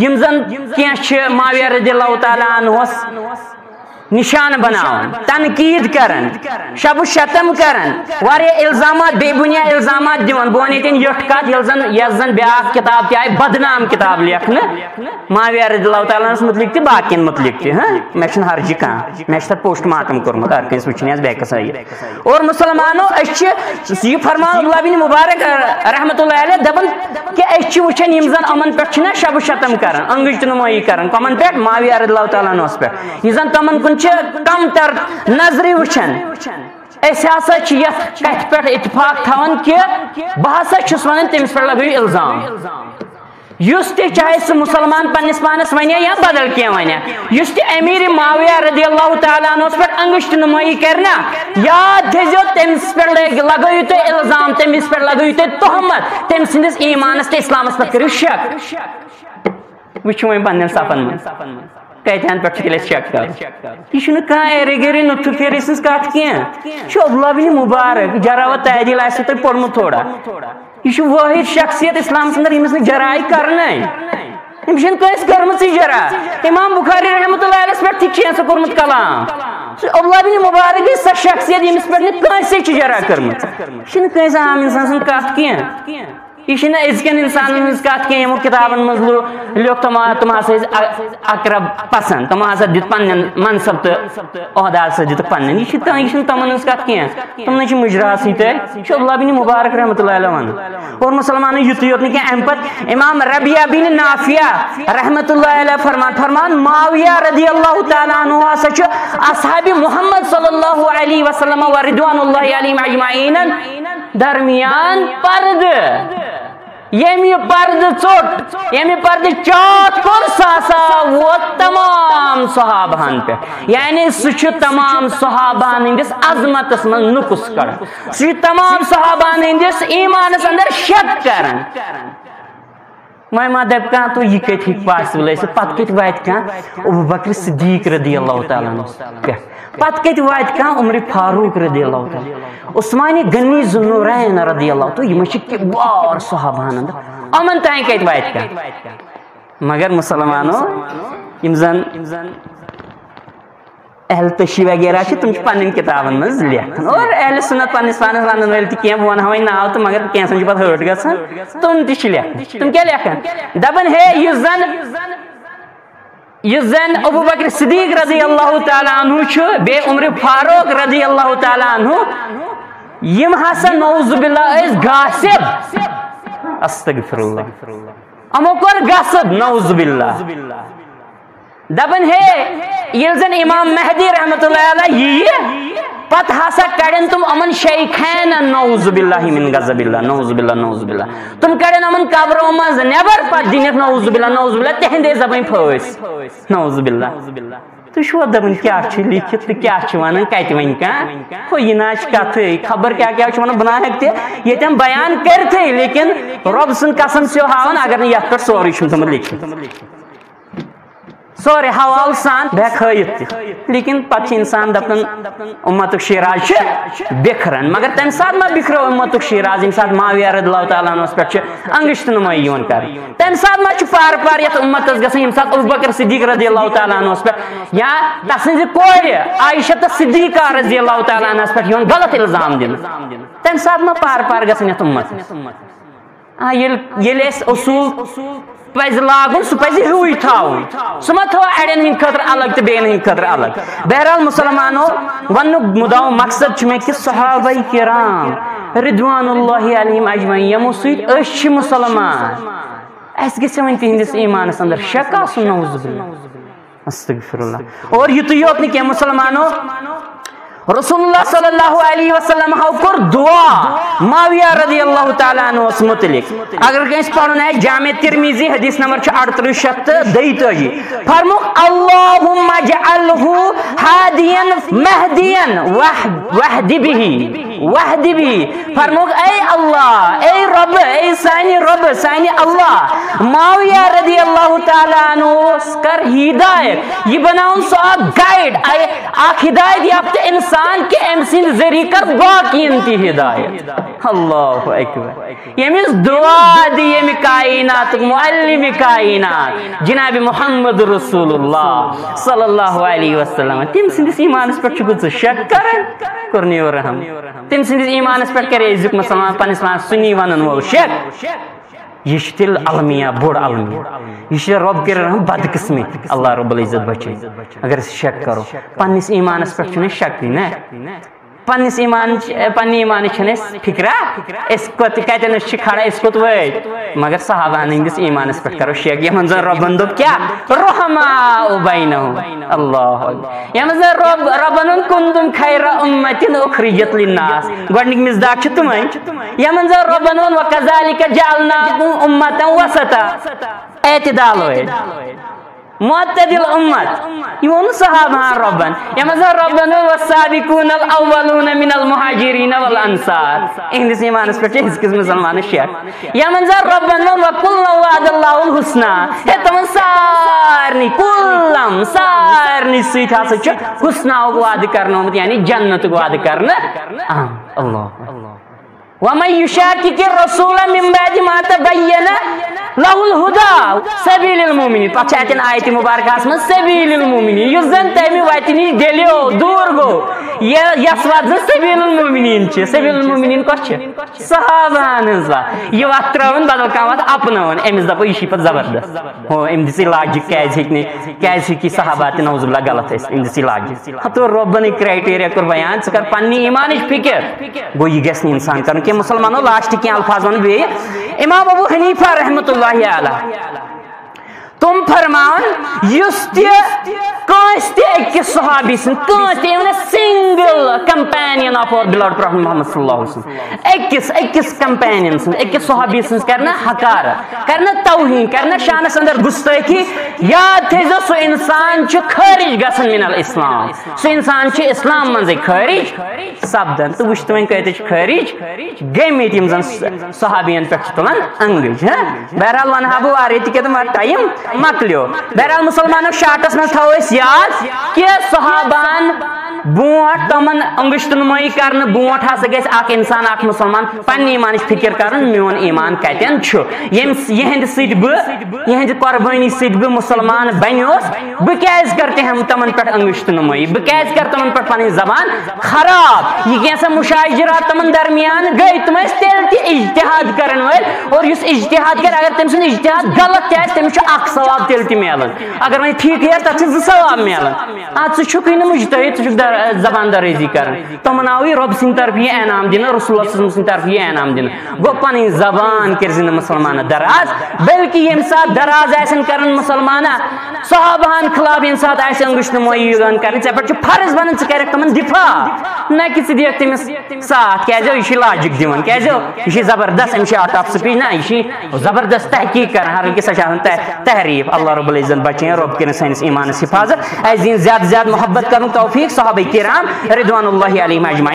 یِم زن کینٛہہ چھِ معاویہ رضی اللہ تعالیٰ عنہس نشانہٕ بناوان، تنقید کران، شب و شتم کران، واریاہ الزامات، بے بنیاد الزامات دِوان۔ بہٕ وَنہٕ ییٚتٮ۪ن یۄٹھ کتھ، ییٚلہِ زن، یۄس زن بیٛاکھ کتاب تہِ آیہِ بدنام کتاب لیکھنہٕ معاویہ رضی اللہ تعالیٰ عنس متعلق تہِ باقین متعلق تہِ، ہاں، مےٚ چھُنہٕ ہرجہِ کانٛہہ، مےٚ چھُ تتھ post mortem کوٚرمُت، ہر کٲنٛسہِ وٕچھِنۍ آسہِ بیٚیہِ کس۔ اور مسلمانو، أسۍ چھِ، یہِ فرمان عبداللہ بن مبارک رحمۃ اللہ علیہ دپان، کہ أسۍ چھِ وٕچھان یِم زن یِمن پٮ۪ٹھ چھِنہ شب و شتم کران، انگٕج تہٕ نمٲیی کران، کمن پٮ۪ٹھ؟ معاویہ رضی اللہ تعالیٰ عنہس پٮ۪ٹھ۔ یہِ زن تِمن کُن چھِ کم تر نظرِ وٕچھان۔ أسۍ ہسا چھِ یتھ کتھِ پٮ۪ٹھ اتفاق تھاوان کہ بہٕ ہسا چھُس ونان تٔمِس پٮ۪ٹھ لگٲیِو الزام۔ یُس تہِ، چاہے سُہ مسلمان پننِس پانس ونہِ یا بدل کینٛہہ ونہِ، یُس تہِ امیر معاویہ رضی اللہ تعالیٰ عنہس پٮ۪ٹھ انگشت نمٲیی کرِ نا، یاد تھٲیزیو، تٔمِس پٮ۪ٹھ لگ-، لگٲیِو تُہۍ الزام، تٔمِس پٮ۪ٹھ لگٲیِو تُہۍ تہمت، تٔمۍ سٕنٛدِس ایمانس تہٕ اسلامس پٮ۪ٹھ کٔرِو شک۔ وٕچھِو وۄنۍ پننٮ۪ن صفن منٛز کتہِ ہن پٮ۪ٹھ چھُ تیٚلہِ اَسہِ شک کرُن۔ یہِ چھُنہٕ کانٛہہ ایرے گیرے نُتھٕ پھیرے سٕنٛز کتھ کینٛہہ۔ یہِ چھُ عبداللہ بن مبارک، جرا و تعدیل آسہِ تۄہہِ پوٚرمُت تھوڑا۔ یہِ چھُ وٲحد شخصیت اسلامس اندر ییٚمِس نہٕ جرا آیہِ کرنَے۔ أمِس چھَنہٕ کٲنٛسہِ کٔرمٕژٕے جرا۔ امام بخاری رحمتہ اللہ علیہس پٮ۪ٹھ تہِ چھِ کینٛژھو کوٚرمُت کلام۔ سُہ عبداللہ بن مبارک گٔے سۄ شخصیت ییٚمِس پٮ۪ٹھ نہٕ کٲنٛسے چھِ جرا کٔرمٕژ۔ یہِ چھِنہٕ کٲنٛسہِ عام انسان سٕنٛز کتھ کینٛہہ۔ یہِ چھِنہٕ أزکٮ۪ن انسانن ہٕنٛز کتھ کینٛہہ، یِمو کتابن منٛز لو-، لیوٚکھ تِم، تِم ہسا ٲسۍ ا-، اقرب پسند، تِمو ہسا دیُت پننٮ۪ن منصب تہٕ عہدٕ ہسا دِتُکھ پننٮ۪ن۔ یہِ چھِ تِم، یہِ چھِنہٕ تِمن ہٕنٛز کتھ کینٛہہ۔ تِمنٕے چھِ مُجراہس سۭتۍ تہِ۔ یہِ چھُ عبداللہ بن مبارک رحمتہ اللہ علیہ ونان۔ اور مسلمانن یُتُے یوت نہٕ کینٛہہ، امہِ پتہٕ امام ربیعہ بن نافع رحمتہ اللہ علیہ فرمان، فرمان معاویہ رضی اللہ تعالیٰ عنہ ہسا چھُ اصحاب محمد صلی اللہ علیہ وسلم و رضوان اللہ علیہم اجمعین درمیان پردٕ۔ ییٚمہِ پردٕ ژوٚٹ، ییٚمہِ پردٕ چاٹھ کوٚر، سُہ ہسا ووت تمام صحابہن پٮ۪ٹھ۔ یعنی سُہ چھُ تمام صحابہن ہٕنٛدِس عظمتس منٛز نُقص کڑان۔ سُہ چھُ تمام صحابہن ہٕنٛدِس ایمانس اندر شک کران۔ وۄنۍ ما دَپہِ کانٛہہ، تہٕ یہِ کَتہِ ہیٚکہِ possible ٲسِتھ؟ پَتہٕ کَتہِ واتہِ کانٛہہ ابو بکر صدیق رضی اللہ تعالیٰ عنہ پٮ۪ٹھ؟ پَتہٕ کَتہِ واتہِ کانٛہہ عمر فاروق رضی اللہ تعالیٰ؟ عثمان غنی ذوالنورین رضی اللہ، تو یِم چھِ کبار صحابہن اندر، یِمن تام کَتہِ واتہِ کانٛہہ؟ مگر مسلمانو، یِم زن اہل تشیع وغیرہ چھِ، تِم چھِ پنٕنۍ کِتابن منٛز لیکھان۔ اور اہل سنت پننِس پانس ونن وٲلۍ تہِ کینٛہہ، بہٕ ونہٕ ہا وۄنۍ ناو تہٕ مگر کینٛژن چھِ پتہٕ ہٲٹ گژھان، تِم تہِ چھِ لیکھان۔ تِم کیٛاہ لیکھان؟ دپان، ہے، یُس زن، یُس زن ابو بکر صدیق رضی اللہ تعالیٰ عنہ چھُ، بیٚیہِ عمر فاروق رضی اللہ تعالیٰ عنہ، یِم ہسا نعوذ باللہ ٲسۍ غاصب۔ استغفر اللہ۔ یِمو کوٚر غصب، نعوذ باللہ۔ دپان، ہے، ییٚلہِ زن امام مہدی رحمت اللہ علیہ ییہِ، پتہٕ ہسا کڑن تِم یِمن شیخین، نعوذ باللہ من غضب اللہ، نعوذ باللہ، نعوذ باللہ۔ تِم کڑن یِمن قبرو منٛز نٮ۪بر، پتہٕ دِنکھ، نعوذ باللہ، نعوذ باللہ، تِہنٛدے زبٲنۍ پھٲسۍ، نعوذ باللہ۔ تُہۍ چھِوا دپان کیٛاہ چھِ لیکھِتھ تہٕ کیٛاہ چھِ ونان، کتہِ ونہِ کانٛہہ؟ ہُہ، یہِ نہ حظ چھِ کتھٕے، خبر کیٛاہ کیٛاہ چھِ ونان، بہٕ نہ ہٮ۪کہٕ تہِ ییٚتٮ۪ن بیان کٔرتھٕے، لیکن رۄب سٕنٛز قسم چھِ ہاوان، اگر نہٕ یتھ پٮ۪ٹھ سورُے چھُنہٕ تھوٚمُت لیکھِتھ۔ سورُے حوالہٕ سان بہٕ ہٮ۪کہٕ ہٲیِتھ تہِ، لیکن پتہٕ چھِ انسان دپان، امتُک شیراز چھُ بکھران۔ مگر تمہِ ساتہٕ ما بکھریو امتُک شیراز، ییٚمہِ ساتہٕ معاویہ رضی اللہ تعالیٰ عنہس پٮ۪ٹھ چھِ انگشت نمٲیی یِوان کرنہٕ؟ تمہِ ساتہٕ ما چھُ پار پار یتھ امتس گژھان، ییٚمہِ ساتہٕ ابو بکر صدیق رضی اللہ تعالیٰ عنہس پٮ۪ٹھ یا تسٕنزِ کورِ عائشہ صدیقہ رضی اللہ تعالیٰ عنہس پٮ۪ٹھ یِوان غلط الزام دِنہٕ؟ تمہِ ساتہٕ ما پار پار گژھان یتھ امتس؟ آ، ییٚلہِ، ییٚلہِ اَسہِ اصوٗل پَزِ لاگُن، سُہ پَزِ ہیوٗے تھاوُن۔ سُہ ما تھاوو اَڑٮ۪ن ہٕنٛدِ خٲطرٕ الگ تہٕ بیٚیَن ہٕنٛدِ خٲطرٕ الگ۔ بہرحال، مُسلمانو، وَننُک مُدعا و مقصد چھُ مےٚ کہِ صحابہ کرام رضوان اللہ علیہم اجمعین، یِمو سۭتۍ أسۍ چھِ مُسلمان، اَسہِ گژھِ وۄنۍ تِہِنٛدِس ایٖمانَس اندر شک آسُن، نعوذ باللہ۔ استغفر اللہ۔ اور یُتُے یوت نہٕ کینٛہہ، مُسلمانو، رسول اللہ صلی اللہ علیہ وسلم ہو کوٚر دعا معاویہ رضی اللہ تعالیٰ عنہس متعلق۔ اگر کٲنٛسہِ پرُن آسہِ جامع ترمذی، حدیث نمبر چھُ اڑترٕہ شیٚتھ تہٕ دۄیتٲجی۔ فرمووُکھ، اللہم اجعلہ ہادیا مہدیا واہ-، واہد بہ، واہد بہ۔ فرمووُکھ، اے اللہ، اے رب، اے سانہِ رب، سانہِ اللہ، معاویہ رضی اللہ تعالیٰ عنہس کر ہدایت، یہِ بناوُن سُہ اکھ گائیڈ، اے اکھ ہدایت یافتہٕ انسان کہِ أمۍ سٕنٛدِ ذٔریعہٕ کر باقین تہِ ہدایت۔ اللہ اکبر۔ ییٚمِس دعا دِ ییٚمہِ کائناتُک معلم کائنات جناب محمد رسول اللہ صلی اللہ علیہ وسلم، تٔمۍ سٕنٛدِس ایٖمانس پٮ۪ٹھ چھُکھ ژٕ شک کران؟ کوٚرنُے رحم۔ تٔمۍ سٕنٛدِس ایٖمانس پٮ۪ٹھ کرے أزیُک مُسلمان پننِس پانس سُنی ونن وول شک۔ یہِ چھُ تیٚلہِ المیہ، بوٚڑ المیہ۔ یہِ چھُ رۄب کٔرِنۍ رحم بدقسمتی، اللہ رب العزت بچٲیِن۔ اگر أسۍ شک کرو، پننِس ایٖمانس پٮ۪ٹھ چھُنہٕ اَسہِ شکٕے، نہ؟ پننِس ایٖمانٕچ، پننہِ ایٖمانٕچ چھَنہٕ اَسہِ فِکرا، أسۍ کوٚت، کَتٮ۪ن أسۍ چھِ کھڑا، أسۍ کوٚت وٲتۍ۔ مگر صحابہن ہٕنٛدِس ایٖمانس پٮ۪ٹھ کرو شک، یِمن زن رۄبن دوٚپ کیٛاہ؟ رحماء بینہم۔ اللہ اکبر۔ یِمن زن رۄب، رۄبن ووٚن، کنتم خیر امة اخرجت للناس، گۄڈنِکۍ مصداق چھِ تِمے۔ یِمن زن رۄبن ووٚن، وکذالک جعلناکم امة وسطا، اعتدال ٲٹھ۔ معتدل امت۔ یہِ ووٚن صحابہن رۄبن۔ یِمن زن رۄبن ووٚن، والسابقون الاولون من المہاجرین والانصار۔ اِہِنٛدِس ایٖمانس پٮ۪ٹھ چھِ أزکِس مُسلمانس شک۔ یِمن زن رۄبن ووٚن، وکلا وعد اللہ الحسنی۔ ہے، تِمن سارنٕے، کلم، سارنٕے سۭتۍ ہسا چھُ حسناہُک وعدٕ کرنہٕ آمُت، یعنی جنتُک وعدٕ کرنہٕ آمُت۔ اللہ۔ ومن یشاقق الرسول من بعد ما تبین لہ الہدی سبیل المؤمنین۔ پتہٕ چھِ اتٮ۪ن آیتِ مبارکہس منٛز سبیل المؤمنین، یُس زن تمہِ وتہِ نِش ڈیلیو، دوٗر گوٚو، یہِ، یس وتہِ زن سبیل المؤمنین چھِ۔ سبیل المؤمنین کۄس چھِ؟ صحابہن ہٕنٛز وتھ۔ یہِ وتھ ترٲوٕن بدل کانٛہہ وتھ، اپنٲوٕن، أمِس دپو یہِ چھِ پتہٕ زبردست۔ ہو، أمۍ دِژ یہِ لاجِک، کیازِ ہیٚکہِ نہٕ، کیازِ ہیٚکہِ یہِ صحابہ تہِ نعوذ باللہ غلط ٲسۍ، أمۍ دِژ یہِ لاجِک۔ ہتو رۄبن یہِ کرائٹیریا کوٚر بیان، ژٕ کر پننہِ ایٖمانٕچ فکر۔ گوٚو، یہِ گژھِ نہٕ انسان کرُن کینٛہہ۔ مسلمانو، لاسٹ کینٛہہ الفاظ ونہٕ بیٚیہِ۔ امام ابو حنیفہ رحمتہ اللہ علیہ تِم فرماوان، یُس تہِ کٲنٛسہِ تہِ أکِس صحابی سٕنٛز، کٲنٛسہِ تہِ، even a single companion of our beloved Prophet Muhammad صلی اللہ علیہ وسلم، أکِس، أکِس companion سٕنٛز، أکِس صحابی سٕنٛز کرِ نہ حقارت، کرِ نہ توہین، کرِ نہ شانس اندر گستٲخی، یاد تھٲیزیو، سُہ انسان چھُ خٲرج گژھان من الاسلام، سُہ انسان چھُ اسلام منٛزٕے خٲرج سپدان۔ تہٕ وٕچھ تہٕ وۄنۍ کۭتیاہ چھِ خٲرج گٔمٕتۍ یِم زن صحابین پٮ۪ٹھ چھِ تُلان انگٕج۔ ہاں، بہرحال ونہٕ ہا بہٕ وارٕ ییٚتہِ کیٛاہ تہٕ مگر ٹایم مۄکلیو۔ بہرحال مسلمانو، شاٹس منٛز تھاوو أسۍ یاد کہِ صحابن برونٛٹھ تِمن انگشت نمٲیی کرنہٕ برونٛٹھ ہسا گژھِ اکھ انسان، اکھ مسلمان پننہِ ایمانٕچ فکر کرُن، میون ایمان کتٮ۪ن چھُ، ییٚمہِ یِہنٛدِ سۭتۍ بہٕ، یِہنٛدِ قربٲنی سۭتۍ بہٕ مسلمان بنیوس، بہٕ کیازِ کرٕ تِہم-، تِمن پٮ۪ٹھ انگشت نمٲیی، بہٕ کیازِ کرٕ تِمن پٮ۪ٹھ پنٕنۍ زبان خراب؟ یہِ کینٛژھا مشاجرات تِمن درمیان گٔے، تِم ٲسۍ تیٚلہِ تہِ اجتہاد کرن وٲلۍ، اور یُس اجتہاد کرِ، اگر تٔمۍ سُنٛد اجتہاد غلط تہِ آسہِ، تٔمِس چھُ اکھ ثواب تیٚلہِ تہِ میلان، اگر وۄنۍ ٹھیٖک یی، تتھ چھِ زٕ ثواب میلان۔ اتھ ژٕ چھُکھٕے نہٕ مجتہد، ژٕ چھُکھ در-، زبان درٲزی کران۔ تِمن آوٕے رۄب سٕنٛدِ طرفہٕ یہِ انعام دِنہٕ، رسول اللہ صلی اللہ علیہ وسلم سٕنٛدِ طرفہٕ یہِ انعام دِنہٕ۔ گوٚو، پنٕنۍ زبان کٔرۍ زِ نہٕ مسلمانہ دراز، بلکہ ییٚمہِ ساتہٕ دراز آسن کران مسلمانہ صحابہن خلاف، ییٚمہِ ساتہٕ آسہِ انگشت نمٲیی یِوان کرنہٕ، ژےٚ پٮ۪ٹھ چھُ فرض بنان ژٕ کرکھ تِمن دفاع، نہ کہِ ژٕ دِکھ تٔمِس ساتھ۔ کیازِ؟ یہِ چھُ لاجک دِوان، کیازِ؟ یہِ چھُ زبردست، أمِس چھِ out of speech، نہ، یہِ چھِ زبردست تحقیق کران، حالانکہ سۄ چھِ آسان تح-، تحریف۔ اللہ رب العزت بچٲیِن، رۄب کٔرِن سٲنِس ایمانس حفاظت، اسہِ دِن زیادٕ زیادٕ محبت کرنُک توفیق صحابہ کرام رضوان اللہ علیہم اجمعین۔